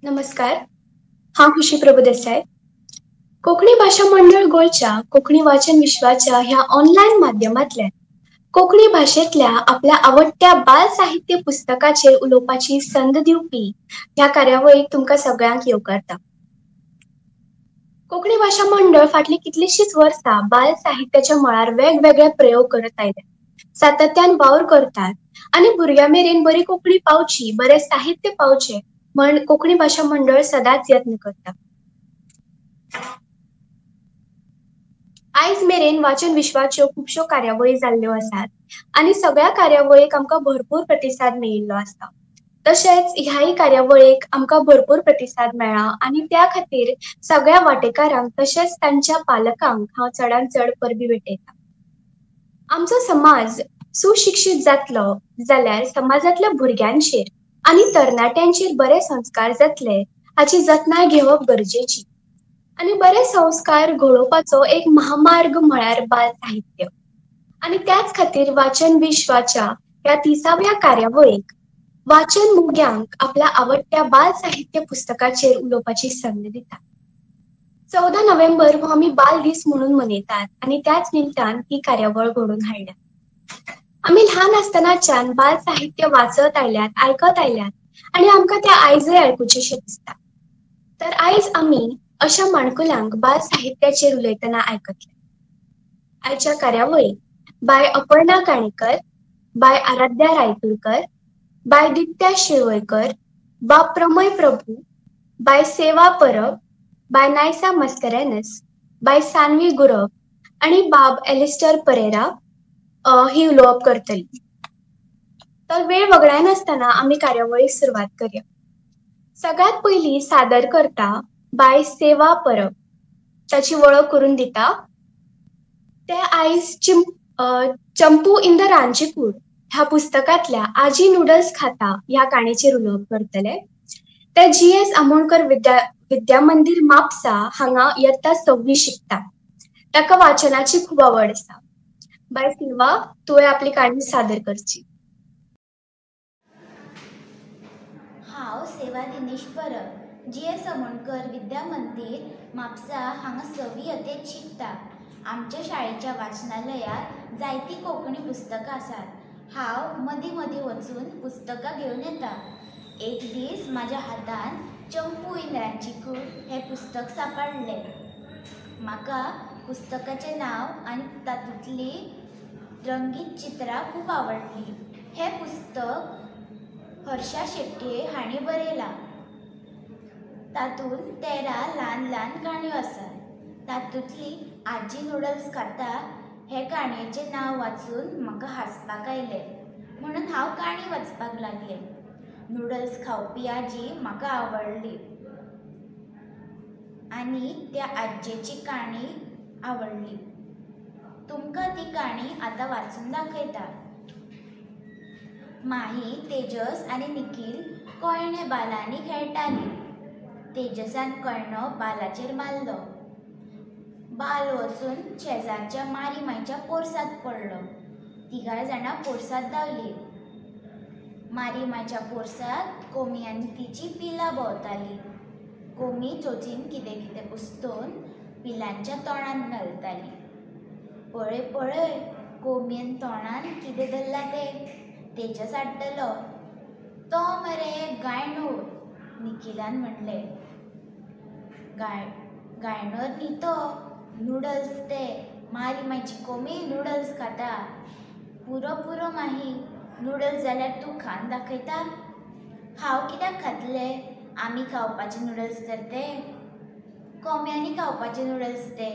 नमस्कार, हांव खुशी प्रभुदेसाय. कोंकणी भाशा मंडळ गोंयच्या कोंकणी वाचन विश्वाच्या ह्या ऑनलायन माध्यमांतल्यान कोंकणी भाशेंतल्या आपल्या आवडट्या बाल साहित्य पुस्तकाचेर उलोवपाची संद दिवपी ह्या कार्यावळीक तुमकां सगळ्यांक येवकारता. कोंकणी भाशा मंडळ फाटलीं कितलींशींच वर्सां बाल साहित्याच्या मळार वेगवेगळे प्रयोग करत आयल्या, सातत्यान वावर करतात आनी भुरग्यां मेरेन बरी कोंकणी पावची, बरें साहित्य पावचें म्हण कोंकणी भाशा मंडळ सदांच यत्न करता. आयज मेरेन वाचन विश्वाच्यो खुबश्यो कार्यावळी जाल्ल्यो आसात आनी सगळ्या कार्यावळीक आमकां भरपूर प्रतिसाद मेळिल्लो आसा. तशेंच ह्याय कार्यावळीक आमकां भरपूर प्रतिसाद मेळ्ळा आनी त्या खातीर सगळ्या वांटेकारांक तशेंच तांच्या पालकांक हांव चडांत चड परबीं भेटयतां. आमचो समाज सुशिक्षीत जातलो जाल्यार समाजांतल्या भुरग्यांचेर आनी तरणाट्यांचेर बरे संस्कार जातले हाची जतनाय घेवप गरजेची आनी बरे संस्कार घडोवपाचो एक महामार्ग म्हळ्यार बाल साहित्य. आनी त्याच खातीर वाचन विश्वाच्या ह्या 30व्या कार्यावळीक वाचन मोग्यांक आपल्या आवडट्या बाल साहित्य पुस्तकाचेर उलोवपाची संद दिता. 14 नोव्हेंबर हो आमी बाल दीस म्हणून मनयतात आनी त्याच निमतान ही कार्यावळ घडोवन हाडल्या. आमी ल्हान आसतनाच्यान बाल साहित्य वाचत आयल्यात, आयकत आयल्यात आनी आमकां तें आयजय आयकुचेंशें दिसता. तर आयज आमी अशा माणकुल्यांक बाल साहित्याचेर उलयतना आयकतले. आयच्या कार्यावळीक बाय अपर्णा काणेकर, बाय आराध्या रायतुरकर, बाय दित्या शिरवयकर, बाब प्रमय प्रभू, बाय सेवा परब, बाय नायसा मस्करेनस, बाय सानवी गुरव आनी बाब एलिस्टर परेरा ही उलोवप करतली. तर वेळ वगडायनासतना आमी कार्यावळीक सुरवात करया. सगळ्यांत पयलीं सादर करता बाय सेवा परब. ताची वळख करून दिता. ते आयज चंपू इन the रांचीकूड ह्या पुस्तकांतल्या आजी नुडल्स खाता ह्या काणयेचेर उलोवप करतले. ते जी.एस. आमोणकर विद्या मंदीर म्हापसा हांगा यत्ता 6वी शिकता. ताका वाचनाची खूब आवड आसा. बाय सेवा, तुवें आपली काणी सादर करची. हांव सेवा दिनेश परब, जी.एस. आमोणकर विद्या मंदीर म्हापसा हांगा 6वी यत्तेंत शिकता. आमच्या शाळेच्या वाचनालयांत जायतीं कोंकणी पुस्तकां आसात. हांव मदीं मदीं वचून पुस्तकां घेवन येता. एक दीस म्हाज्या हातान चंपू इन रांचीकूड हें पुस्तक सांपडलें. म्हाका पुस्तकाचें नांव आनी तातूंतलीं रंगीत चित्रां खूब आवडलीं. हें पुस्तक हर्षा शेट्ये हांणी बरयलां. तातूंत 13 ल्हान ल्हान काणयो आसात. तातूंतली आजी नुडल्स खाता हे काणयेचें नांव वाचून म्हाका हांसपाक आयलें, म्हणून हांव काणी वाचपाक लागलें. नुडल्स खावपी आजी म्हाका आवडली आनी त्या आजयेची काणी आवडली. तुमकां ती काणी आतां वाचून दाखयता. माही, तेजस आनी निखील कोयणे बालांनी खेळटालीं. तेजसान कोयणो बालाचेर मारलो. बाल वचून शेजारच्या मारी मायच्या पोरसांत पडलो. तिगांय जाणां पोरसांत धांवलीं. मारी मायच्या पोरसांत कोमी आनी तिची पिलां भोंवतालीं. कोमी चोंचीन कितें कितें उस्तोवन पिलांच्या तोंडान घालताली. पळय पळय, कोमयेन तोंडान कितें धरलां तें, तेजस आड्डलो. तो मरे गायणोर, निखिलान म्हणलें. गायणोर न्ही तो, नुडल्स ते. मारी मायची कोमी नुडल्स खाता. पुरो पुरो माही, नुडल्स जाल्यार तूं खावन दाखयता. हांव कित्याक खातलें? आमी खावपाचे नुडल्स तर ते, कोंब्यांनी खावपाचे नुडल्स ते.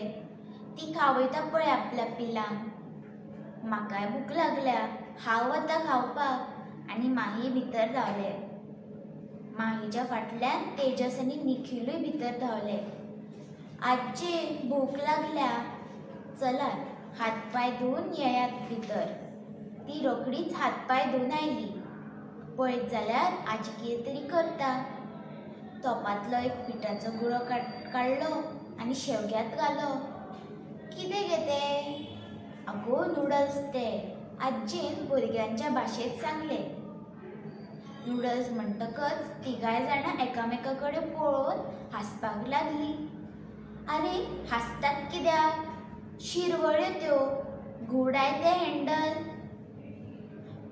ती खावयता पळय आपल्या पिलांक. म्हाकाय भूक लागल्या, हांव वता खावपाक. आनी माही भितर धांवलें. माहीच्या फाटल्यान तेजस आनी निखिलूय भितर धांवले. आज्जे, भूक लागल्या, चलात हात पांय धुवन येयात भितर. ती रोखडीच हात पांय धुवन आयली. पळयत जाल्यार आजी कितें तरी करता. तोपांतलो एक पिठाचो गुळो काडलो आनी शेवग्यांत घालो. कितें गे तें? आगो नुडल्स ते, आज्जेन भुरग्यांच्या भाशेंत सांगलें. नुडल्स म्हणटकच तिगांय जाणां एकामेका कडेन पळोवन हांसपाक लागलीं. आरे हांसतात कित्याक? शिरवळ्यो त्यो, घुंवडाय तें हँडल.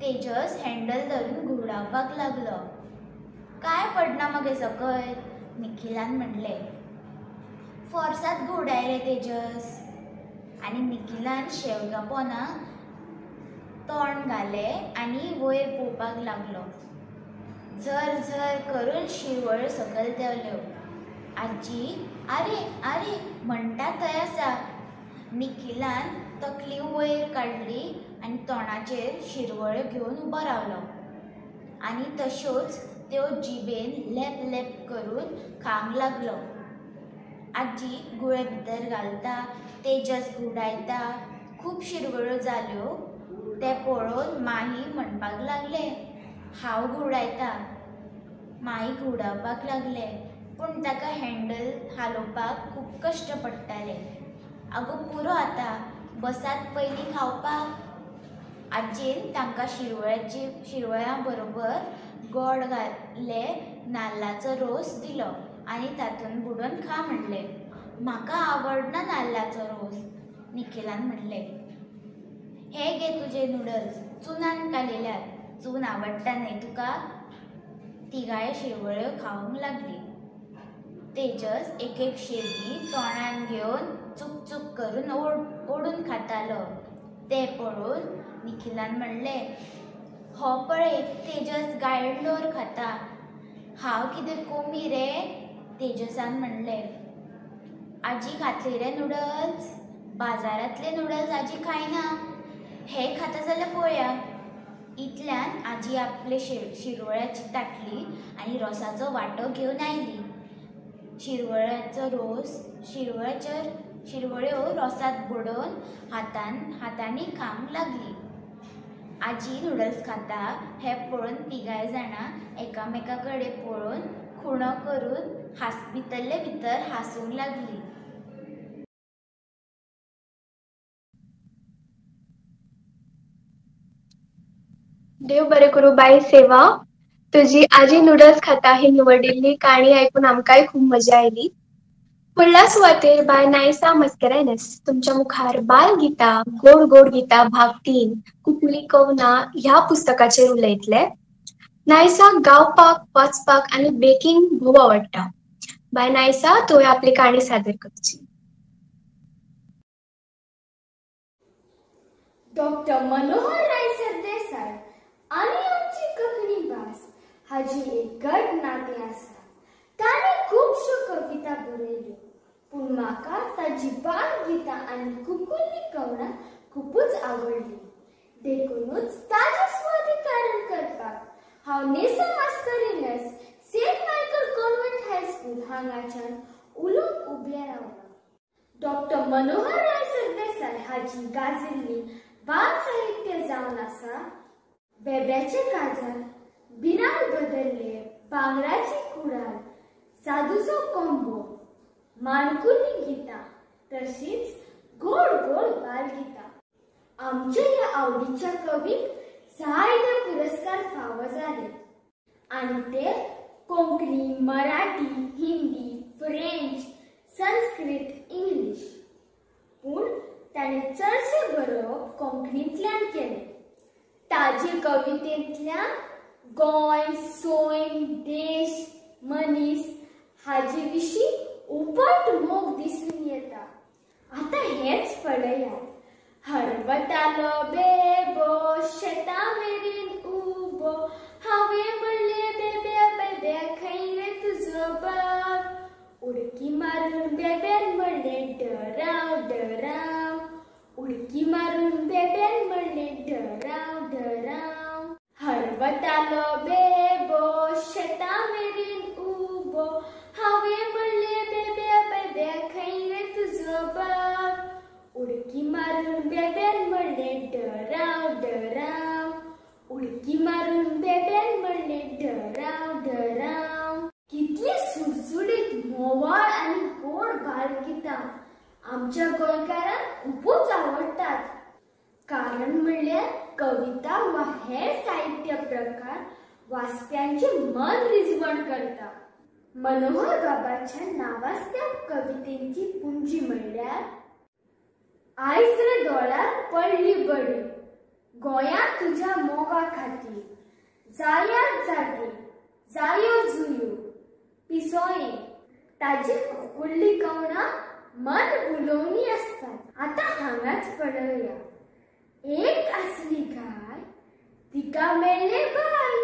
तेजस हँडल धरून घुंवडावपाक लागलो. काय पडना मगे सकयल, निखिलान म्हणलें. फोर्सात घुंवडाय रे तेजस. आनी निखिलान शेवगा पोंदा तोंड घालें आनी वयर पळोवपाक लागलो. झर झर करून शिरवळ्यो सकयल देंवल्यो. आजी आरे आरे म्हणटा थंय आसा. निखिलान तकली वयर काडली आनी तोंडाचेर शिरवळ्यो घेवन उबो रावलो आनी तश्योच त्यो जिबेन लेप लेप करून खावंक लागलो. आजी गुळे भितर घालता, तेजस घुंवडायता. खूब शिरवळ्यो जाल्यो तें पळोवन माही म्हणपाक लागलें, हांव घुंवडायता. माई घुंवडावपाक लागलें, पूण ताका हँडल हालोवपाक खूब कश्ट पडटाले. आगो पुरो आतां, बसात पयलीं खावपाक. आजयेन तांकां शिरवळ्यां बरोबर गोड घाल्ले नाल्लाचो रोस दिलो आनी तातूंत बुडोवन खा म्हणलें. म्हाका आवडना नाल्लाचो रोस, निखिलान म्हणलें. हे घे तुजे नुडल्स, चुनान कालयल्यात. चून आवडटा न्हय तुका? तिगांय शिरवळ्यो खावंक लागलीं. तेजस एक एक शिरगी तोंडान घेवन चूक चूक करून ओडून खातालो. तें पळोवन निखिलान म्हणलें, हो पळय तेजस गायंडोर खाता. हांव कितें कोमी रे? तेजसान म्हणलें. आजी खातली रे नुडल्स? बाजारांतले नुडल्स आजी खायना, हे खाता जाल्यार पळया. इतल्यान आजी आपले शिरवळ्याची ताटली आनी रोसाचो वांटो घेवन आयली. शिरवळ्याचो रोस, शिरवळ्यो रोसांत बुडोवन हातांनी खावंक लागली. आजी नुडल्स खाता हें पळोवन तिगांय जाणां एकामेका कडेन पळोवन खुणो करून भितरले भितर हांसूंक लागलीं. देव बरें करूं बाय सेवा. तुजी आजी नुडल्स खाता ही निवडिल्ली काणी आयकून आमकांय खूब मजा आयली. फुडल्या सुवातेर बाय नायसा मस्करेनस तुमच्या मुखार बाल गीता गोड गोड गीता भाग 3 कुकुली कवना ह्या पुस्तकाचेर उलयतले. नायसाक गावपाक, वाचपाक आनी बेकिंग भोव आवडटा. बाय नायसा, तुवें आपली काणी सादर करची. डॉक्टर मनोहरराय सरदेसाय आनी आमची कोंकणी भास हाजी एक घट नातें आसा. ताणें खुबश्यो कविता बरयल्यो, पूण म्हाका ताजी बालगितां आनी कुकुली कवनां खुबूच आवडली. देखूनच ताजें स्वाधिकारण करपाक हांव Nesa Mascarenhas Saint Michael convent high school हांगाच्यान उलोवंक उबें रावलां. डॉक्टर मनोहरराय सरदेसाय हाजी गाजिल्ली बाल साहित्य जावन आसा बेब्याचें काजर, बिराड बदल्ले, भांगराची कुडाळ, जादूचो कोंबो, माणकुली गितां, तशींच गोड गोड बालगितां. आमच्या ह्या आवडीच्या कवीक जायते पुरस्कार फावो जाले आनी ते कोंकणी, मराठी, हिंदी, फ्रेंच, संस्कृत, इंग्लीश. पूण ताणें चडशें बरोवप कोंकणींतल्यान केलें. ताजे कवितेंतल्यान गोंय, सैम, देश, मनीस हाजे विशीं उपाट मोग दिसून येता. आतां हेंच पळयात. हरवतालो बेबो शेता मेरेन उबो, हांवें म्हणलें बेब्या बेब्या खंय रे तुजो बाप? उडकी मारून बेब्यान म्हणलें डराव डराव, उडकी मारून बेब्यान म्हणलें डराव डराव. हरवतालो बेबो शेता मेरेन उबो, हांवें म्हणलें बेब्या बेब्या खंय रे तुजो बाप? उडकी मारून बेब्यान म्हणलें डराव डराव, उडकी मारून बेब्यान म्हणलें डराव डराव. कितली सुडसुडीत, म्होंवाळ आनी गोड बालगितां आमच्या गोंयकारांक खुबूच आवडटात. कारण म्हणल्यार कविता वा हेर साहित्य प्रकार वाचप्यांचें मन रिजवण करता. मनोहर बाबाच्या नावाजत्या कवितेंची पुंजी म्हणल्यार आयज रे दोळ्यार पडली बडी, गोंया तुज्या मोगा खातीर, जायात जागे, जायो जुयो, पिसोये. ताजी कुकुल्ली कवनां मन भुलोवणी आसतात. आतां हांगाच पळोवया. एक आसली गाय, तिका मेळ्ळें बाय,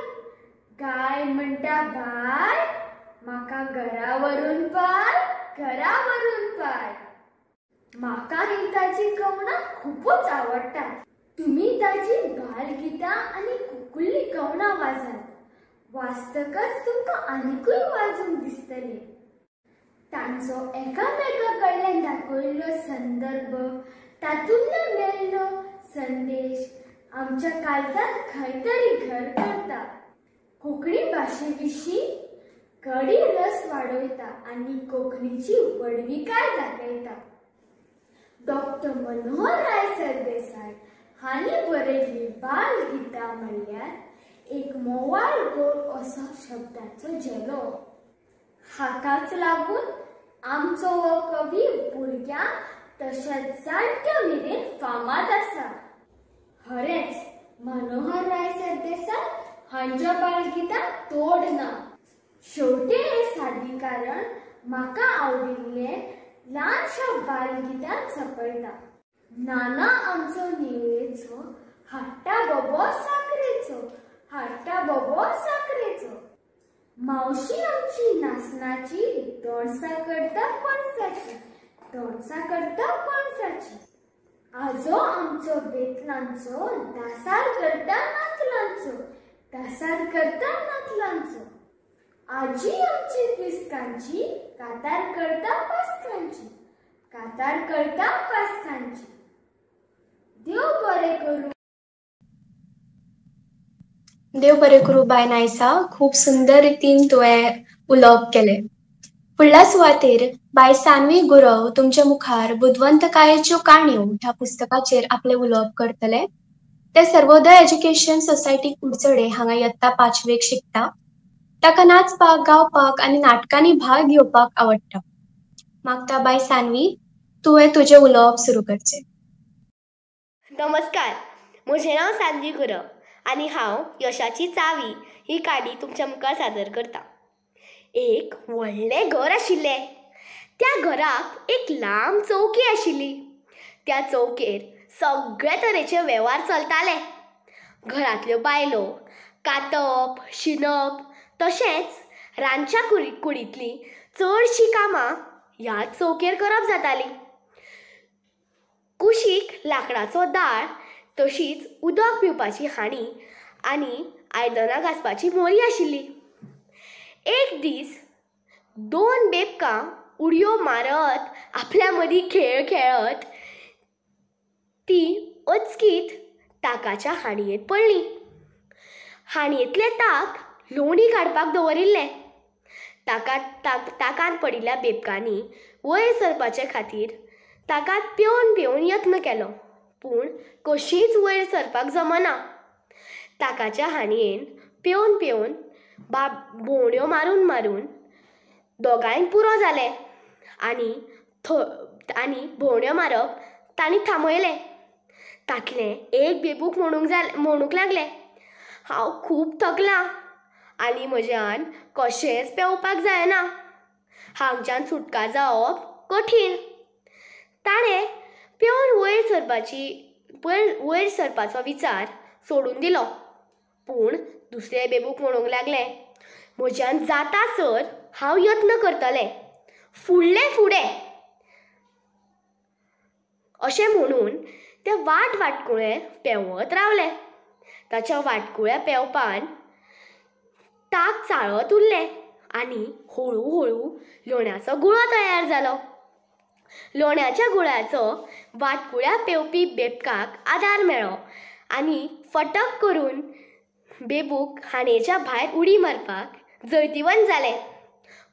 गाय म्हणटा बाय म्हाका घरा व्हरून पाय, घरा व्हरून पाय. म्हाका ही ताजी कवनां खुबूच आवडटात. तुमी ताजी बालगितां आनी कुकुल्ली कवनां वाजात. वाचतकच तुमकां आनिकूय वाजूंक दिसतलें. तांचो एकामेका कडल्यान दाखयल्लो संदर्भ, तातूंतल्यान मेळ्ळो संदेश आमच्या काळजांत खंय तरी घर करता. कोंकणी भाशे विशीं कडी रस वाडयता आनी कोंकणीची व्हडविकाय दाखयता. डॉक्टर मनोहरराय सरदेसाय हांणी बरयल्ली बालगितां म्हणल्यार एक मोवाळ गोड असो शब्दाचो झेलो. हाकाच लागून आमचो हो कवी भुरग्यांक तशेंच जाणट्या मेरेन फामाद आसा. खरेंच मनोहरराय सरदेसाय हांच्या बालगितांक तोड ना. शेवटे हें सादरीकरण म्हाका आवडिल्लें ल्हानशा बालगितान सोंपयता. नाना आमचो नेवरेचो, हाडटा बोबो साकरेचो, हाडटा बोबो साकरेचो. मावशी आमची नासनाची, दोणसां करता पणसाची, दोणसां करता पणसाची. आजो आमचो बेतलांचो, दासार करता नातलांचो, दासार करता नातलांचो. आजी आमची पिस्कांची, कातार करता पास्कांची, कातार करता पास्कांची. देव बरें करूं. देव बरें करूं बाय नायसा. खूब सुंदर रितीन तुवें उलोवप केलें. फुडल्या सुवातेर बाय सानवी गुरव तुमच्या मुखार बुदवंतकायेच्यो काणयो ह्या पुस्तकाचेर आपलें उलोवप करतले. ते सर्वोदय एज्युकेशन सोसायटी कुडचडे हांगा यत्ता 5वेक शिकता. ताका नाचपाक, गावपाक आनी नाटकांनी भाग घेवपाक आवडटा. मागता बाय सानवी, तुवें तुजें उलोवप सुरू करचें. नमस्कार, म्हजें नांव सानवी गुरव आनी हांव यशाची चावी ही काणी तुमच्या मुखार सादर करता. एक व्हडलें घर आशिल्लें. त्या घराक एक लांब चौकी आशिल्ली. त्या चौकेर सगळे तरेचे वेव्हार चलताले. घरांतल्यो बायलो कातप, शिनप तशेंच रांदच्या कुडींतलीं चडशीं कामां ह्याच चौकेर करप जातालीं. कुशीक लांकडाचो दाळ तशीच उदक पिवपाची हांडी आनी आयदनां घांसपाची मोरी आशिल्ली. एक दीस दोन बेबकां उडयो मारत आपल्या मदीं खेळ खेळत ती अचकीत ताकाच्या हांडयेंत पडली. हांडयेंतलें ताक लोणी काडपाक दवरिल्लें. ताकांत पडिल्ल्या बेबकांनी वयर सरपाचे खातीर ताकांत पेवन पेवन यत्न केलो, पूण कशींच वयर सरपाक जमना. ताकाच्या हांडयेन पेवन पेवन भोंवड्यो मारून मारून दोगांयक पुरो जालें आनी आनी भोंवड्यो मारप तांणी थांबयलें. तांतलें एक बेबूक म्हणूंक लागलें, हांव खूब थकलां आनी म्हज्यान कशेंच पेंवपाक जायना. हांगच्यान सुटका जावप कठीण. ताणें पेवन वयर सरपाचो विचार सोडून दिलो. पूण दुसरें बेबूक म्हणूंक लागलें, म्हज्यान जाता सर हांव यत्न करतलें, फुडलें फुडें. अशें म्हणून तें वाट वाटकुळें पेंवत रावलें. ताच्या वाटकुळ्या पेंवपान ताक चाळत उरलें आनी हळू हळू लोण्याचो गुळो तयार जालो. लोण्याच्या गुळ्याचो वाटकुळ्या पेंवपी बेबकाक आदार मेळ्ळो आनी फटक करून बेबूक हांडयेच्या भायर उडी मारपाक जैतिवंत जालें.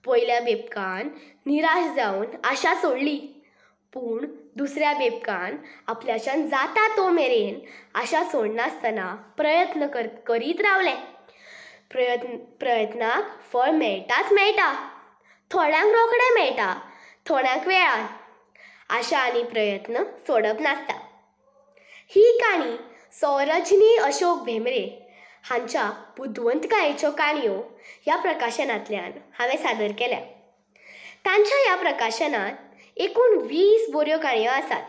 पयल्या बेबकान निराश जावन आशा सोडली, पूण दुसऱ्या बेबकान आपल्याच्यान जाता तो मेरेन आशा सोडनासतना प्रयत्न करीत रावलें. प्रयत्नाक फळ मेळटाच मेळटा. थोड्यांक रोखडें मेळटा, थोड्यांक वेळान. आशा आनी प्रयत्न सोडप नासता. ही काणी सौरजनी अशोक भेंब्रे हांच्या बुदवंतकायेच्यो काणयो ह्या प्रकाशनांतल्यान हांवें सादर केल्या. तांच्या ह्या प्रकाशनांत एकूण 20 बऱ्यो काणयो आसात.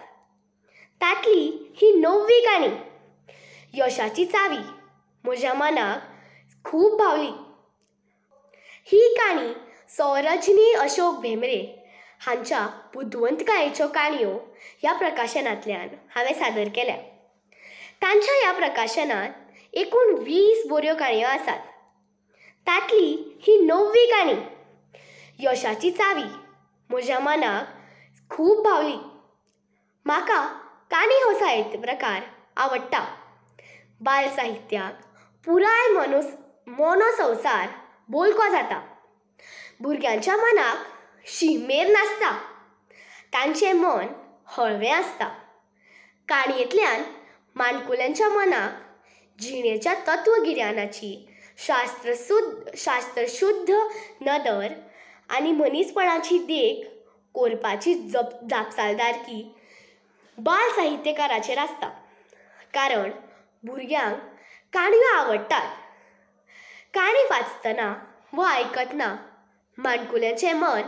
तांतली ही 9वी काणी यशाची चावी म्हज्या मनाक खूब भावली. ही काणी सौरजनी अशोक भेंब्रे हांच्या बुदवंतकायेच्यो काणयो ह्या प्रकाशनांतल्यान हांवें सादर केल्या. तांच्या ह्या प्रकाशनांत एकूण 20 बऱ्यो काणयो आसात. तांतली ही 9वी काणी यशाची चावी म्हज्या मनाक खूब भावली. म्हाका काणी हो साहित्य प्रकार आवडटा. बाल साहित्याक पुराय मोनो संवसार बोलको जाता. भुरग्यांच्या मनाक शिमेर नासता, तांचें मन हळवें आसता. काणयेंतल्यान माणकुल्यांच्या मनाक जिणेच्या तत्वगिन्यानाची शास्त्रशुद्ध नदर आनी मनीसपणाची देख कोरपाची जापसालदारकी बाल साहित्यकाराचेर आसता. कारण भुरग्यांक काणयो आवडटात. काणी वाचतना वा आयकतना माणकुल्यांचें मन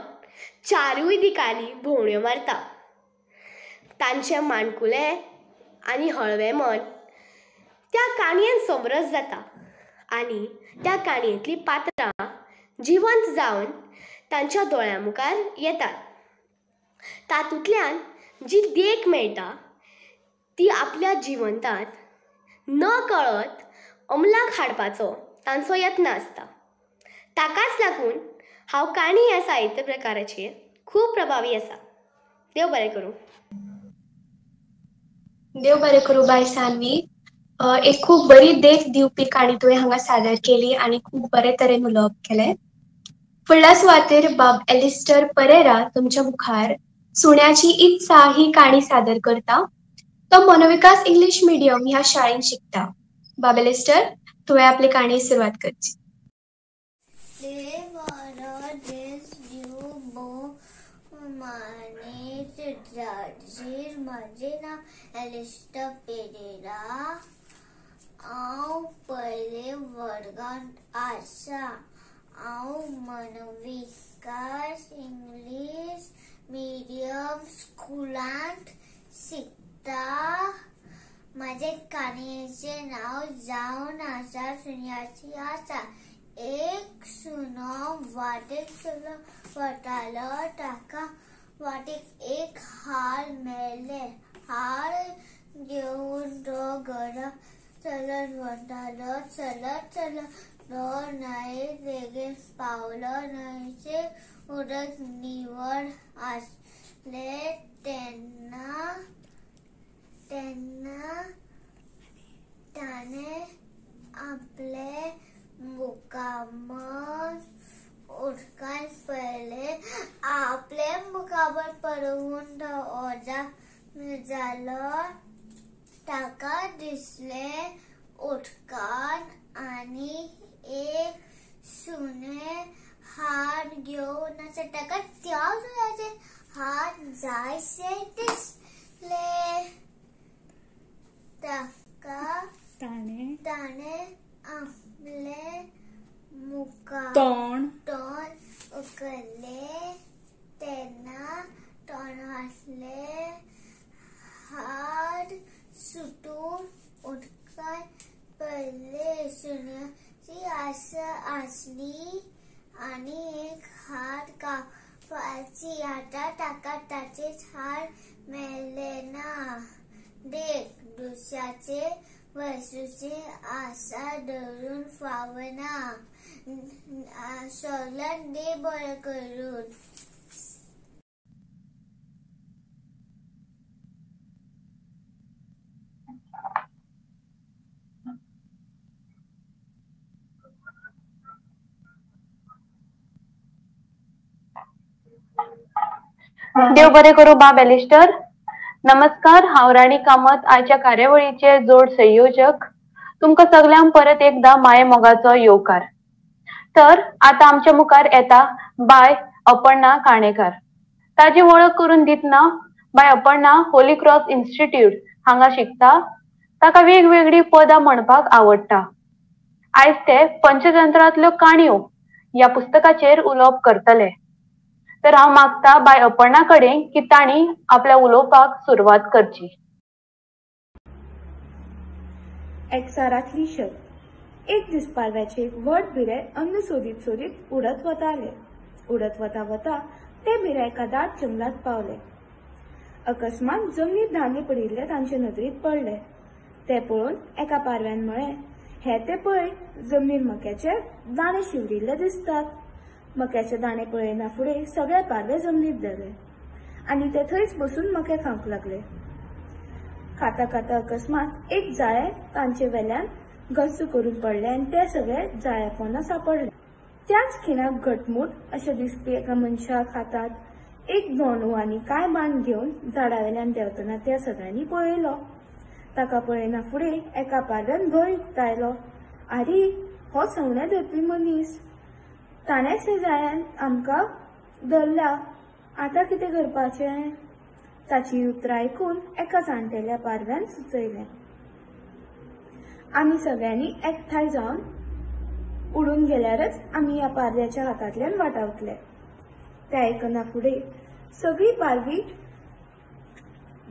चारूय दिकांनी भोंवड्यो मारता. तांचें माणकुलें आनी हळवें मन त्या काणयेन समरस जाता आनी त्या काणयेंतलीं पात्रां जिवंत जावन तांच्या दोळ्यां मुखार येतात. तातूंतल्यान जी देख मेळटा ती आपल्या जिवंतांत न कळत अंमलाक हाडपाचो तांचो यत्न आसता. ताकाच लागून हांव काणी ह्या साहित्य प्रकाराचेर खूब प्रभावी आसा. देव बरें करूं. देव बरें करूं बाय सान्वी. एक खूब बरी देख दिवपी काणी तुवें हांगा सादर केली आनी खूब बरे तरेन उलोवप केलें. फुडल्या सुवातेर बाब एलिस्टर परेरा तुमच्या मुखार सुण्याची इत्सा ही काणी सादर करता. तो मनोविकास इंग्लीश मिडियम ह्या शाळेंत शिकता. बाब एलिस्टर, तुवें आपली काणी सुरवात करची. म्हजें नांव एलिस्टर पेरेरा. हांव पयले वर्गांत आसा. हांव मनोविकास इंग्लीश मिडियम स्कुलांत शिकता. म्हजें काणयेचें नांव जावन आसा सुण्याची आसा. एक सुनो वाटेक चलत वतालो. ताका वाटेक एक हार मेळ्ळें. हार घेवन तो घरा चलत वतालो. चलत चलत तो न्हंये देगेर पावलो. न्हंयचें उदक निवळ आसलें. तेन्ना तेन्ना ताणें आपलें मुखामळ उदकांत पळयलें. आपलें मुखामळ पळोवन तो अजाप जालो. ताका दिसलें उदकांत आनी एक सुणें हार घेवन आसा. ताका त्या सुण्याचें हार जायशें दिसलें. ताका ताणें आपलें मुखार तोंड उखल्लें. तेन्ना तोंडांतलें हार सुटून उदकांत पडलें. सुण्याची आशा आसली आनी एक हार कापपाची. आतां ताका ताचेच हार मेळ्ळें ना. देख, दुसऱ्याचे वस्तूची आशा धरून फावना. सगळ्यांक देव बरें करूं. देव बरें करूं बाब एलिस्टर. नमस्कार, हांव राणी कामत आयच्या कार्यावळीचे जोड संयोजक. तुमकां सगल्यांक परत एकदां माये मोगाचो येवकार. तर आतां आमच्या मुखार येता बाय अपर्णा काणेकार. ताजी वळख करून दितना बाय अपर्णा होली क्रॉस इन्स्टिट्यूट हांगा शिकता. ताका वेगवेगळी पदां म्हणपाक आवडटा. आयज ते पंचतंत्रांतल्यो काणयो ह्या पुस्तकाचेर उलोवप करतले. तर हांव मागता बाय अपर्णा कडेन की तांणी आपल्या उलोवपाक सुरवात करची. एकचारांतली शक्त. एक दीस पारव्याचे एक व्हड भिरें अन्न सोदीत सोदीत उडत वताले. उडत वता वता ते भिरें एका दाट जंगलांत पावले. अकस्मात जमनीर धान्य पडिल्लें तांचे नदरेंत पडलें. तें पळोवन एका पारव्यान म्हळें, हे ते पळय, जमनीर मक्याचे दाणे शिंवरिल्ले दिसतात. मक्याचे दाणे पळयना फुडें सगळे पारवे जमनीर देंवले आनी ते थंयच बसून मके खावंक लागले. खाता खाता अकस्मात एक जाळें तांचे वेल्यान घस्स करून पडलें आनी ते सगळे जाळ्या पोंदा सांपडले. त्याच खिणाक घटमूट अशें दिसपी एका मनशाक हातांत एक दोणू आनी कांय बाण घेवन झाडा वेल्यान देंवतना त्या सगळ्यांनी पळयलो. ताका पळयना फुडें एका पारव्यान भंय उक्तायलो, आरे, हो सवणें धरपी मनीस, ताणेंच हे जाळ्यान आमकां धरला, आतां कितें करपाचें? ताची उतरां आयकून एका जाणटेल्या पारव्यान सुचयलें, आमी सगळ्यांनी एकठांय जावन उडून गेल्यारच आमी ह्या पारव्याच्या हातांतल्यान वाटावतले. तें आयकना फुडें सगळीं पारवी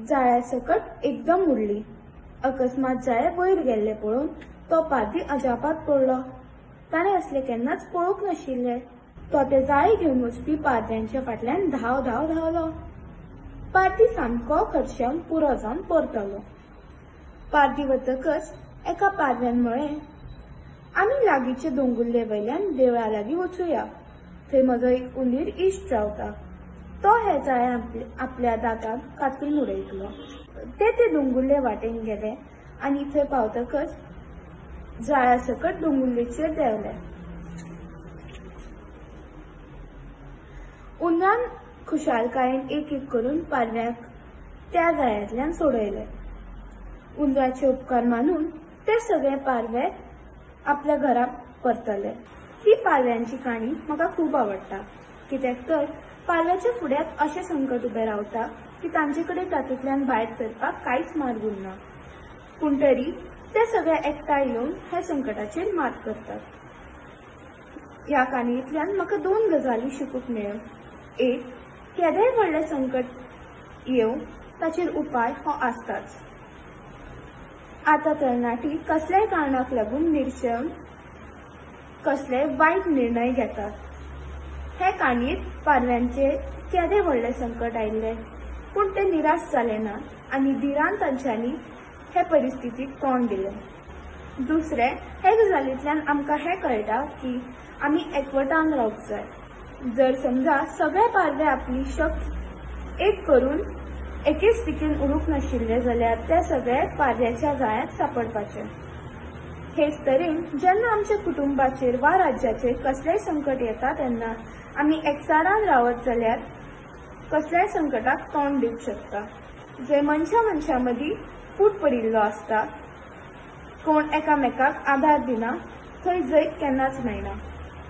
जाळ्या सकट एकदम उडली. अकस्मात जाळें वयर गेल्लें पळोवन तो पारवी अजापात पडलो. ताणें असलें केन्नाच पळोवंक नाशिल्लें. तो तें जाळें घेवन वचपी पारव्यांच्या फाटल्यान धांव धांव धांवलो. पारधी सामको खर्शेवन पुरो जावन परतलो. पारधी वतकच एका पारव्यान म्हळें, आमी लागींचे दोंगुल्ले वयल्यान देवळा लागीं वचुया. थंय म्हजो एक उंदीर इश्ट रावता. तो हें जाळें आपल्या दांतांत कातरून उडयतलो. ते ते दोंगुल्ले वाटेन गेले आनी थंय पावतकच जाळ्या सकट दोंगुल्लेचेर देंवले. उंदरान खुशालकायेन एक एक करून पारव्यांक त्या जाळ्यांतल्यान सोडयले. उंदराचे उपकार मानून ते सगळे पारवे आपल्या घरा परतले. ही पारव्यांची काणी म्हाका खूब आवडटा, कित्याक तर पारव्याच्या फुड्यांत अशें संकट उबें रावता की तांचे कडेन तातूंतल्यान भायर सरपाक कांयच मार्ग उरना. पूण तरी ते सगळे एकठांय येवन ह्या संकटाचेर मात करतात. ह्या काणयेंतल्यान म्हाका दोन गजाली शिकूंक मेळ्ळ्यो. एक, केदेंय व्हडलें संकट येवं ताचेर उपाय हो आसताच. आतां तरणाटी कसल्याय कारणाक लागून निर्शेवन कसलेय वायट निर्णय घेतात. हे काणयेंत पारव्यांचेर केदें व्हडलें संकट आयिल्लें, पूण ते निराश जाले ना आनी धिरान तांच्यांनी हे परिस्थितीक तोंड दिलें. दुसरें, हे गजालींतल्यान आमकां हें कळटा की आमी एकवटान रावंक जाय. जर समजा सगळे पारवे आपली शक्त एक करून एकेच दिकेन उडूंक नाशिल्ले जाल्यार ते सगळे पारव्याच्या जाळ्यांत सांपडपाचे. हेच तरेन जेन्ना आमच्या कुटुंबाचेर वा राज्याचेर कसलेंय संकट येता तेन्ना आमी एकचारान रावत जाल्यार कसल्याय संकटाक तोंड दिवंक शकता. जंय मनशा मनशा मदीं फूट पडिल्लो आसता, कोण एकामेकाक आदार दिना, थंय जैत केन्नाच मेळना.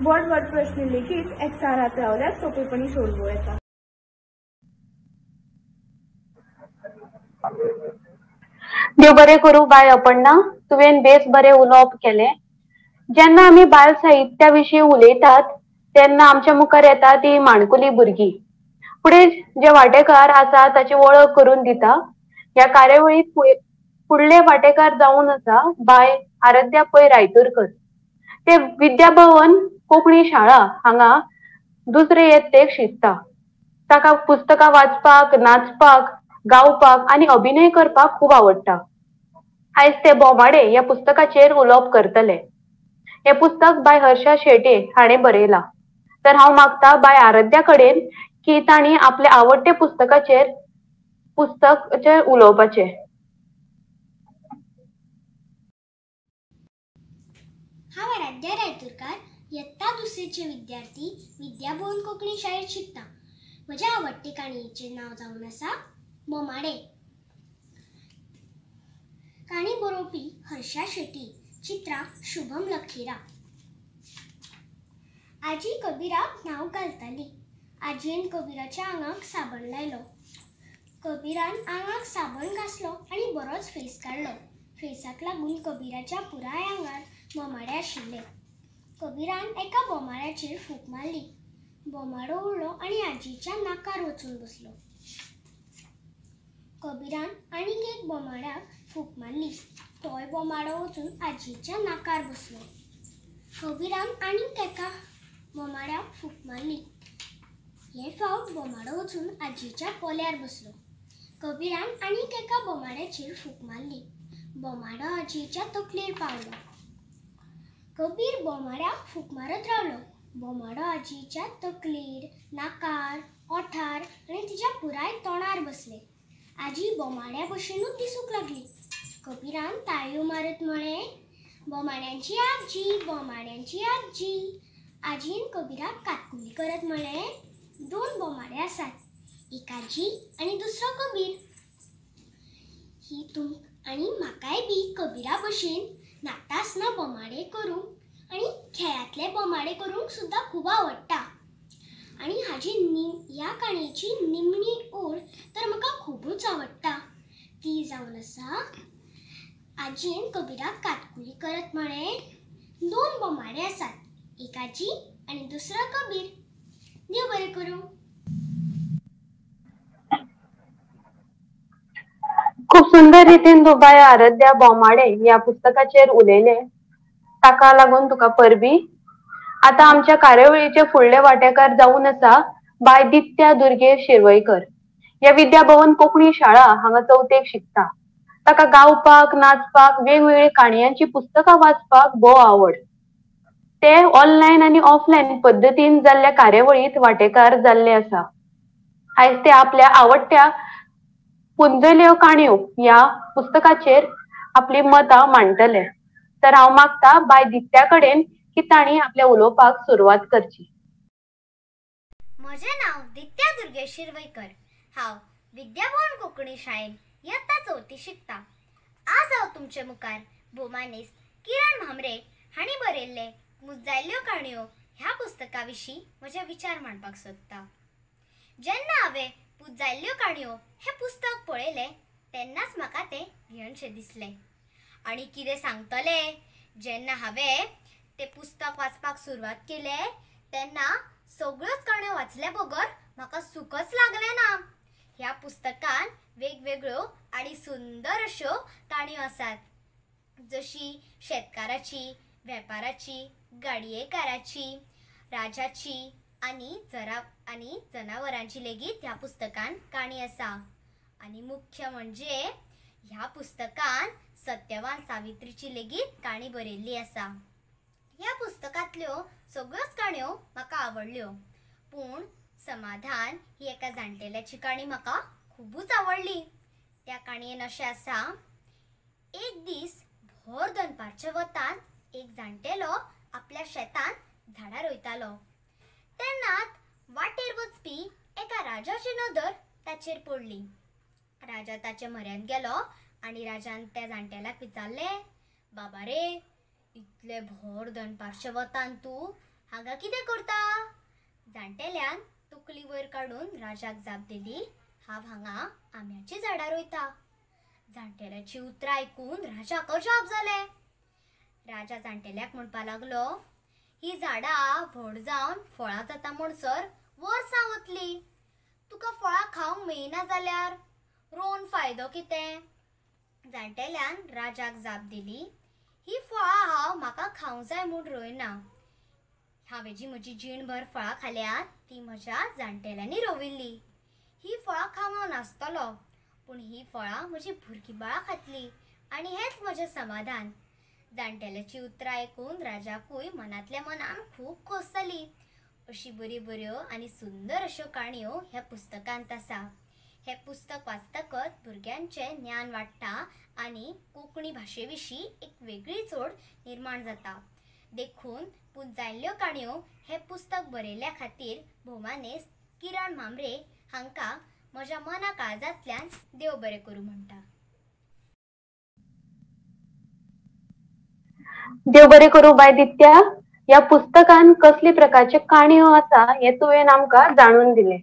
व्हड व्हड प्रश्न लेगीत एकचारांत रावल्यार सोंपेपणी सोडवूं येता. देव बरें करूं बाय अपर्णा, तुवें बेस बरें उलोवप केलें. जेन्ना आमी बाल साहित्या विशीं उलयतात तेन्ना आमच्या मुखार येता ती माणकुली भुरगीं. फुडें जे वांटेकार आसा ताची वळख करून दिता. ह्या कार्यावळींत फुडले वांटेकार जावन आसा बाय आराध्या पै रायतुरकर. ते विद्याभवन कोंकणी शाळा हांगा दुसरे यत्तेक शिकता. ताका पुस्तकां वाचपाक, नाचपाक, गावपाक आनी अभिनय करपाक खूब आवडटा. आयज ते बोमाडे ह्या पुस्तकाचेर उलोवप करतले. हें पुस्तक बाय हर्षा शेट्ये हाणें बरयलां. तर हांव मागता बाय आराध्या कडेन की तांणी आपले आवडटे पुस्तकाचेर पुस्तकाचेर उलोवपाचें. हांव आराध्या रायतुरकार, यत्ता दुसरेचे विद्यार्थी, विद्याभवन कोंकणी शाळेंत शिकता. म्हज्या आवडटे काणयेचें नांव जावन आसा बोमाडे. काणी बरोवपी हर्षा शेट्ये, चित्रां शुभम लखेरा. आजी कबीराक न्हांवक घालताली. आजयेन कबीराच्या आंगाक साबण लायलो. कबीरान आंगाक साबण घासलो आनी बरोच फेस काडलो. फेसाक लागून कबीराच्या पुराय आंगार बोमाडे आशिल्ले. कबीरान एका बोमाड्याचेर फूंक मारली. बोमाडो उडलो आनी आजीच्या नाकार वचून बसलो. कबीरान आनीक एक बोमाड्याक फूंक मारली. तोय बोमाडो वचून आजीच्या नाकार बसलो. कबीरान आनीक एका बोमाड्याक फूंक मारली. हे फावट बोमाडो वचून आजीच्या पोल्यार बसलो. कबीरान आनीक एका बोमाड्याचेर फूंक मारली. बोमाडो आजीच्या तकलेर पावलो. कबीर बोमाड्याक फूंक मारत रावलो. बोमाडो आजीच्या तकलेर, नाकार, ओठार आनी तिच्या पुराय तोंडार बसले. आजी बोमाड्या भशेनूच दिसूंक लागली. कबीरान ताळयो मारत म्हळें, बोमाड्यांची आजी, बोमाड्यांची आजी. आजीन कबीराक कातकुली करत म्हळें, दोन बोमाडे आसात, एक आजी आनी दुसरो कबीर. ही तुम आनी म्हाकाय बी कबीरा भशेन न्हाता आसतना बोमाडे करूंक आनी खेळांतले बोमाडे करूंक सुद्दां खूब आवडटा. आनी हाजी ह्या काणयेची निमणी ओळ तर म्हाका खुबूच आवडटा. ती जावन आसा, आजयेन कबीराक कातकुली करत म्हळें, दोन बोमाडे आसात, एक आजी आनी दुसरो कबीर. देव बरें करूं. खूब सुंदर रितीन तूं बाय आराध्या बोमाडे ह्या पुस्तकाचेर उलयलें, ताका लागून तुका परबी. आतां आमच्या कार्यावळीचे फुडले वांटेकार जावन आसा बाय दित्या दुर्गेश शिरवयकर. ह्या विद्या भवन कोंकणी शाळा हांगा चवथेक शिकता. ताका गावपाक, नाचपाक, वेगवेगळी काणयांची पुस्तकां वाचपाक भोव आवड. ते ऑनलायन आनी ऑफलायन पद्दतीन जाल्ल्या कार्यावळींत वांटेकार जाल्ले आसा. आयज ते आपल्या आवडट्या पुंजल्यो काणयो ह्या पुस्तकाचेर आपली मतां मांडटले. तर हांव मागता बाय दित्या कडेन की तांणी आपल्या उलोवपाक सुरवात करची. म्हजें नांव दित्या दुर्गेश शिरवयकर. हांव विद्याभवन कोंकणी शाळेंत यत्ता चवथी शिकता. आज हांव तुमचे मुखार भोवमानेस्त किरण म्हांबरे हांणी बरयल्ले मुजायल्ल्यो काणयो ह्या पुस्तका विशीं म्हजे विचार मांडपाक सोदता. जेन्ना हांवें पुजायल्ल्यो काणयो हें पुस्तक पळयलें तेन्नाच म्हाका तें घेवनशें दिसलें. आनी कितें सांगतलें, जेन्ना हांवें तें पुस्तक वाचपाक सुरवात केलें तेन्ना सगळ्योच काणयो वाचल्या बगर म्हाका सुखच लागलें ना. ह्या पुस्तकान वेगवेगळ्यो आनी सुंदर अश्यो काणयो आसात, जशी शेतकाराची, वेपाराची, गाडयेकाराची, राजाची आनी जनावरांची लेगीत ह्या पुस्तकान काणी आसा. आनी मुख्य म्हणजे ह्या पुस्तकान सत्यवान सावित्रीची लेगीत काणी बरयल्ली आसा. ह्या पुस्तकांतल्यो सगळ्योच काणयो म्हाका आवडल्यो, पूण समाधान ही एका जाणटेल्याची काणी म्हाका खुबूच आवडली. त्या काणयेन अशें आसा, एक दीस भर दनपारच्या वतान एक जाणटेलो आपल्या शेतान झाडां रोयतालो. तेन्नाच वाटेर वचपी एका राजाची नदर ताचेर पडली. राजा ताचे म्हऱ्यांत गेलो आनी राजान त्या जाणटेल्याक विचारलें, बाबा रे, इतले भर दनपारच्या वतान तूं हांगा कितें करता? जाणटेल्यान तकली वयर काडून राजाक जाप दिली, हांव हांगा आंब्याचीं झाडां रोयता. जाणटेल्याची उतरां आयकून राजाक अजाप जालें. राजा जाणटेल्याक म्हणपाक लागलो, ही झाडां व्हड जावन फळां जाता म्हणसर वर्सां वतली, तुका फळां खावंक मेळना जाल्यार रोवन फायदो कितें? जाणटेल्यान राजाक जाप दिली, ही फळां हांव म्हाका खावंक जाय म्हूण रोयना. हांवें जी म्हजी जीणभर फळां खाल्यात ती म्हज्या जाणटेल्यांनी रोविल्ली. ही फळां खावंक हांव नासतलो, पूण ही फळां म्हजी भुरगीं बाळां खातली आनी हेंच म्हजें समाधान. जाणटेल्याची उतरां आयकून राजाकूय मनांतल्या मनान खूब खोस जाली. अशी बऱ्यो बऱ्यो आनी सुंदर अश्यो काणयो ह्या पुस्तकांत आसा. हें पुस्तक वाचतकच भुरग्यांचें ज्ञान वाडटा आनी कोंकणी भाशे विशीं एक वेगळी जोड निर्माण जाता. देखून पुंजायल्ल्यो काणयो हें पुस्तक बरयल्ल्या खातीर भोवमानेस्त किरण म्हांबरे हांकां म्हज्या मना काळजांतल्यान देव बरें करूं म्हणटा. देव बरें करूं बाय दित्या. ह्या पुस्तकान कसली प्रकारचे काणयो आसा हे तुवें आमकां जाणून दिले.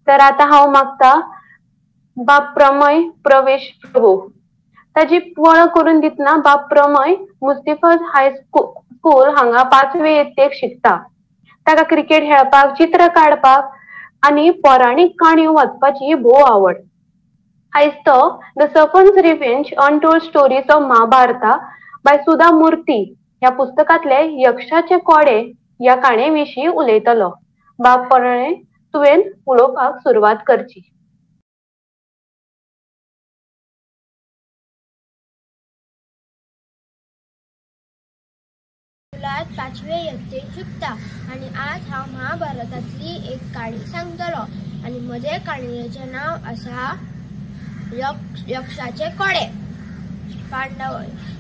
तर आतां हांव मागता बाब प्रमय प्रवेश प्रभू. ताजी वळख करून दितना बाब प्रमय मुस्तीफज हाय स्कूल हांगा 5वे यत्तेक शिकता. ताका क्रिकेट खेळपाक, चित्र काडपाक आनी पौराणीक काणयो वाचपाची भोव आवड. आयज तो the serpent's revenge untold stories of Mahabharata by Sudha Murty ह्या पुस्तकांतले यक्षाचे कोडे ह्या काणये विशीं उलयतलो. बाब प्रणय, तुवें उलोवपाक सुरवात करची. 5वे यत्तेत शिकता आनी आज हांव महाभारतांतली एक काणी सांगतलो आनी म्हजे काणयेचें नांव आसा यक्षाचे कोडे. पांडव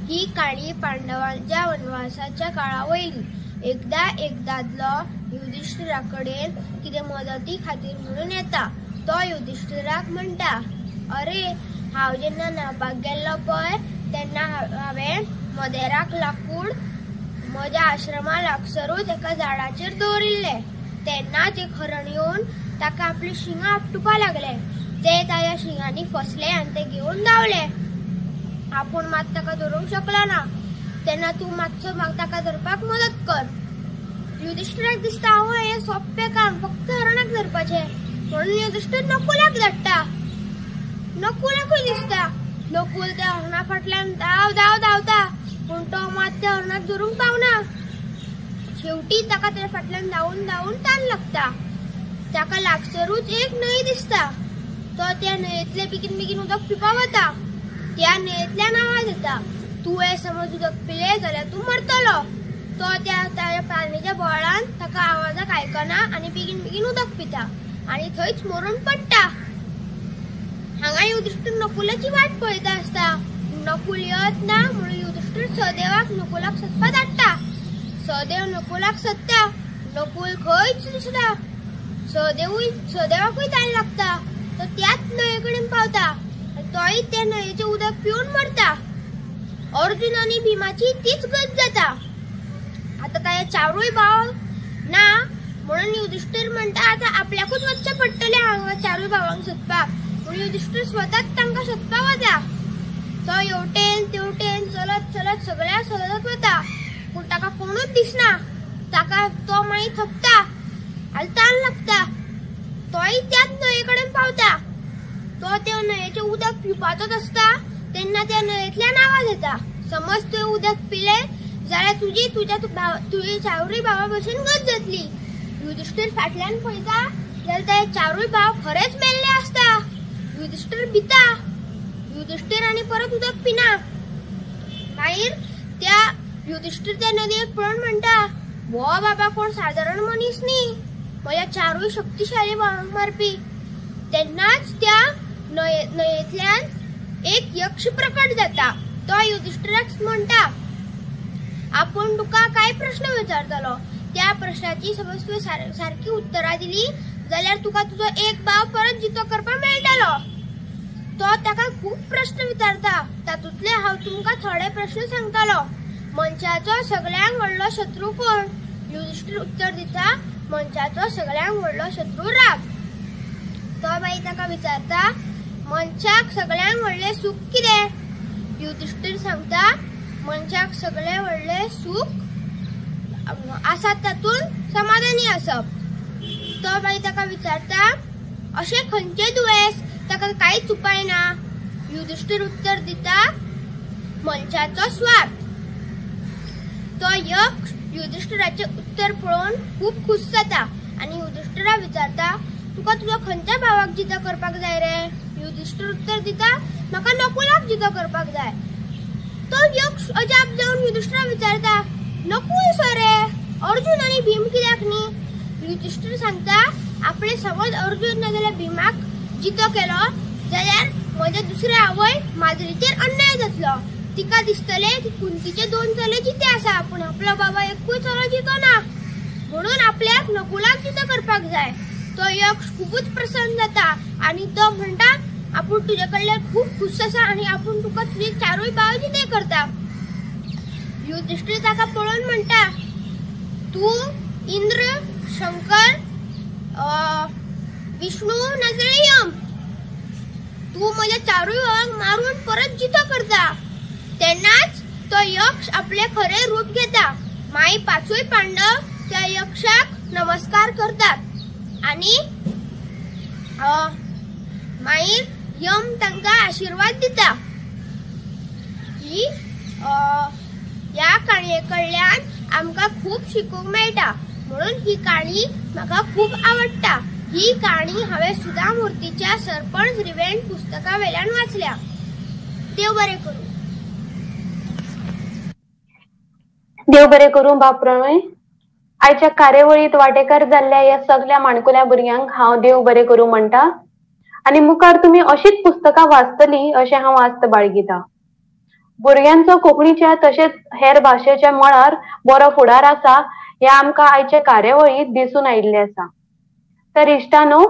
ही काणी पांडवांच्या वनवासाच्या काळा वयली. एकदा एक दादलो युधिष्ठिरा कडेन कितें मदती खातीर म्हणून येता. तो युधिष्ठिराक म्हणटा, अरे हांव जेन्ना न्हांवपाक गेल्लो पळय तेन्ना हांवें मदेराक लाकूड म्हज्या आश्रमा लागसरूच एका झाडाचेर दवरिल्लें. तेन्नाच एक हरण येवन ताका आपली शिंगां आपटुपाक लागलें. ते ताज्या शिंगांनी फसले आनी ते घेवन धांवले. आपूण मात ताका धरूंक शकलो ना. तेन्ना तूं मातसो म्हाका ताका धरपाक मदत कर. युधिष्ठिराक दिसता आवय हें सोंपें काम, फक्त हरणाक धरपाचें. म्हणून युधिष्ठिर नकुलाक धाडटा. नकुलाकूय दिसता. नकुल त्या हरणा फाटल्यान धांव धांव धांवता, पूण तो मात त्या हरणाक धरूंक पावना. शेवटी ताका त्या फाटल्यान धांवून धांवून तान लागता. ताका लागसरूच एक न्हंय दिसता. तो त्या न्हंयेंतले बेगीन बेगीन उदक पिवपाक वता. त्या न्हंयेंतल्यान आवाज येता, तुवें समज उदक पिलें जाल्यार तूं मरतलो. तो त्या ताच्या पालणेच्या बोळान ताका आवाजाक आयकना आनी बेगीन बेगीन उदक पिता आनी थंयच मरून पडटा. हांगा युधिष्ठिर नकुलाची वाट पळयता आसता. नकुल येत ना म्हणून युधिष्ठिर सहदेवाक नकुलाक सोदपाक धाडटा. सहदेव नकुलाक सोदता. नकुल खंयच दिसना. सहदेवाकूय तान लागता. तो त्याच न्हंये कडेन पावता. तोय त्या न्हंयेचें उदक पिवन मरता. अर्जुन आनी भीमाची तीच गत जाता. आतां ताचे चारूय भाव ना म्हणून युधिष्ठिर म्हणटा आतां आपल्याकूच वचचें पडटलें हांगा चारूय भावांक सोदपाक. म्हणून युधिष्ठिर स्वताच तांकां सोदपाक वता. तो हेवटेन तेवटेन चलत चलत सगळ्या सोदत वता, पूण ताका कोणूच दिसना. ताका तो मागीर थकता आनी तान लागता. तोय त्याच न्हंये कडेन पावता. तो त्या न्हंयेचें उदक पिवपाचोच आसता तेन्ना त्या न्हंयेंतल्यान आवाज येता, समज तुवें उदक पिलें जाल्यार तुजी तुज्या तुजी चारूय भावा भशेन गत जातली. युधिष्ठिर फाटल्यान पळयता जाल्यार ते चारूय भाव खरेंच मेल्ले आसता. युधिष्ठिर भिता. युधिष्ठिर आनी परत उदक पिना. मागीर त्या युधिष्ठिर त्या नदयेक पळोवन म्हणटा, हो बाबा कोण सादारण मनीस न्ही, म्हज्या चारूय शक्तिशाली भावांक मारपी. तेन्नाच त्या न्हंयेंतल्यान एक यक्ष प्रकट जाता. तो युधिष्ठिराक म्हणटा, आपूण तुका कांय प्रश्न विचारतलो, त्या प्रश्नाची समज तुवें सारकी उत्तरां दिली जाल्यार तुका तुजो एक भाव परत जितो करपाक मेळटलो. तो ताका खूब प्रश्न विचारता. तातूंतले हांव तुमकां थोडे प्रश्न सांगतलो. मनशाचो सगळ्यांत व्हडलो शत्रू कोण? युधिष्ठिर उत्तर दिता, मनशाचो सगळ्यांत व्हडलो शत्रू राग. तो मागीर ताका विचारता, मनशाक सगळ्यांत व्हडलें सूख कितें? युधिष्ठिर सांगता, मनशाक सगळें व्हडलें सूख आसा तातूंत समाधानी आसप. तो मागीर ताका विचारता, अशें खंयचें दुयेंस ताका कांयच उपाय ना? युधिष्ठिर उत्तर दिता, मनशाचो स्वार्थ. तो यक्ष युधिष्ठिराचें उत्तर पळोवन खूब खूश जाता आनी युधिष्ठिरा विचारता, तुका तुज्या खंयच्या भावाक जितो करपाक जाय रे? युधिष्ठिर उत्तर दिता, म्हाका नकुलाक जितो करपाक जाय. तो यक्ष अजाप जावन युधिष्ठिरा विचारता, नकुल सो रे, अर्जुन आनी भीम कित्याक न्ही? युधिष्ठिर सांगता, आपणे समज अर्जुन नाजाल्यार भीमाक जितो केलो जाल्यार म्हज्या दुसऱ्या आवय माद्रीचेर अन्याय जातलो. तिका दिसतलें की कुंतीचे 2 चले जिते आसा, पूण आपलो बाबा एकूय चलो जितो ना, म्हणून आपल्याक नकुलाक जितो करपाक जाय. तो यक्ष खूबच प्रसन्न जाता आनी तो म्हणटा, आपूण तुजे कडल्यान खूब खूश आसा आनी आपूण तुका तुजे चारूय भाव जिते करता. युधिष्ठिर ताका पळोवन म्हणटा, तूं इंद्र, शंकर, विष्णू नाजाल्यार यम, तूं म्हज्या चारूय भावांक मारून परत जितो करता. तेन्नाच तो यक्ष आपलें खरें रूप घेता. मागीर पांचूय पांडव त्या यक्षाक नमस्कार करतात आनी मागीर यम तांकां आशिर्वाद दिता. ही ह्या काणये कडल्यान आमकां खूब शिकूंक मेळटा, म्हणून ही काणी म्हाका खूब आवडटा. ही काणी हांवें सुधा मूर्तीच्या सरपंच रिवेंज पुस्तका वेल्यान वाचल्या. देव बरें करूं. देव बरें करूं बाब प्रणय. आयच्या कार्यावळींत वांटेकार जाल्ल्या ह्या सगल्या माणकुल्या भुरग्यांक हांव देव बरें करूं म्हणटा आनी मुखार तुमी अशीच पुस्तकां वाचतलीं अशें हांव आस्त बाळगिता. भुरग्यांचो कोंकणीच्या तशेंच हेर भाशेच्या मळार बरो फुडार आसा हें आमकां आयच्या कार्यावळींत दिसून आयिल्लें आसा. तर इश्टानो,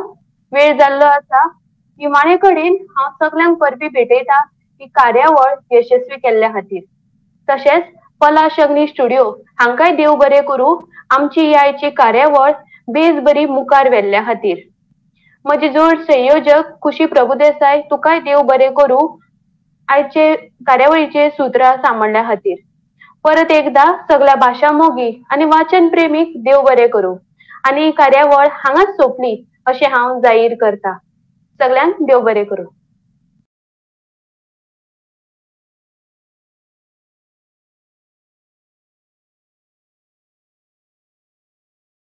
वेळ जाल्लो आसा. निमाणे कडेन हांव सगल्यांक परबीं भेटयता ही कार्यावळ यशस्वी केल्ल्या खातीर. तशेंच पलाश अग्नी स्टुडियो हांकांय देव बरें करूं आमची ही आयची कार्यावळ बेस बरी मुखार व्हेल्ल्या खातीर. म्हजी जोड संयोजक खुशी प्रभुदेसाय, तुकाय देव बरें करूं आयचे कार्यावळीचे सुत्रां सांबाळ्ळ्या खातीर. परत एकदा सगल्या भाशा मोगी आनी वाचन प्रेमीक देव बरें करूं आनी ही कार्यावळ हांगाच सोंपली अशें हांव जाहीर करता. सगल्यांक देव बरें करूं.